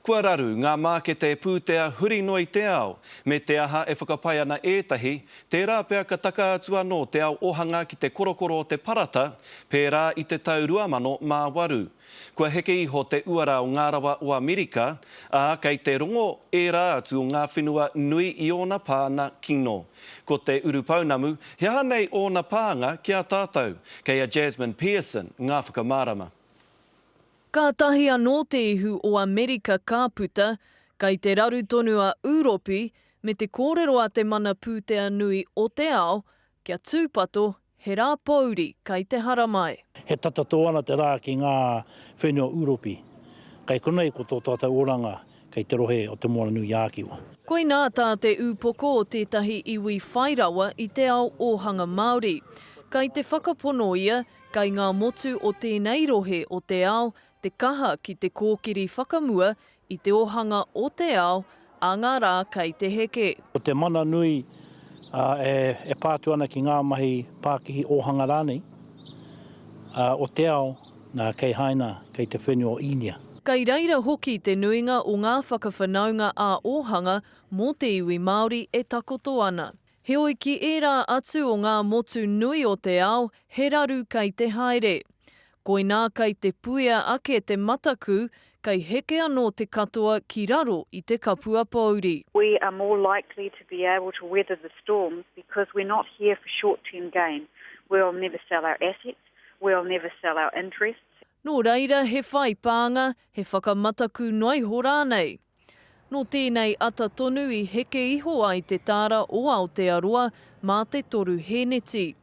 Kua raru ngā mākete pūtea huri noa i te ao, me te aha e whakapae ana ētahi, tērā pea ka taka atu anō te ao ohanga ki te korokoro o te parata, pērā i te tau 2008. Kua heke iho te uara o ngā rawa o Amerika, ā, kei te rongo ērā atu o ngā whenua nui i ōna pāna kino. Ko te urupounamu, he aha nei ōna pānga ki a tātou? Kei a Jasmine Pearson ngā whakamārama. Kātahi anō te ihu o Amerika ka puta, kai te raru tonu a Ūropi me te kōrero a te mana pūtea nui o te ao, kia tūpato, he rā pōuri kai te haramai. He tata tō ana te rā ki ngā whenua Ūropi. Kei konei ko tō tātou oranga kei te rohe o Te Moana-nui-ā-Kiwa. Koinā tā te ūpoko o tētahi iwi whai rawa i te ao ōhanga Māori. Kai te whakapono ia, Kei ngā motu o tēnei rohe o te ao te kaha ki te kōkiri whakamua i te ohanga o te ao a ngā rā kei te heke. Ko te mana nui e pā atu ana ki ngā mahi pākihi ōhanga rānei o te ao, nā, kei Haina, kei te whenua o Īnia. Kei reira hoki te nuinga o ngā whakawhanaunga ā-ōhanga mō te iwi Māori e takoto ana. Heoi ki ērā atu o ngā motu nui o te ao, he raru kei te haere. Koinā kei te puea ake te mataku, kei heke anō te katoa ki raro i te kapua pōuri. We are more likely to be able to weather the storms because we're not here for short-term gain. We'll never sell our assets, we'll never sell our interests. Nō reira he whai pānga, he whakamataku noa iho rānei. Nō tēnei ata tonu i heke iho ai te tāra o Aotearoa mā te toru hēneti.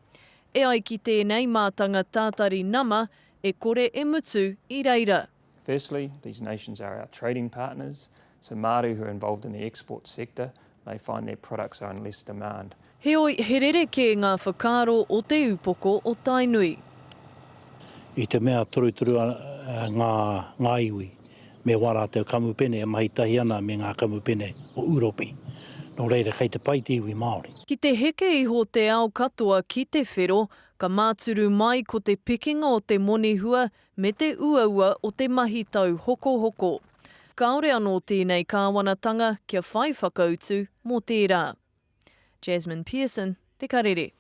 E ai ki tēnei mātanga tātari nama, e kore e mutu i reira. Firstly, these nations are our trading partners, so Māori who are involved in the export sector may find their products are in less demand. Heoi, he rerekē ngā whakaaro o te upoko o Tainui. I te mea torutoru ngā ngā iwi me wā rātou kamupene e mahi tahi ana me ngā kamupene o Ūropi. Nō reira, kei te pai te iwi Māori. Ki te heke iho te ao katoa ki te whero, ka māturu mai ko te pikinga o te monihua me te uaua o te mahi tauhokohoko. Kāore anō tēnei kāwanatanga kia whai whakautu mō tērā. Jasmine Pearson, Te Karere.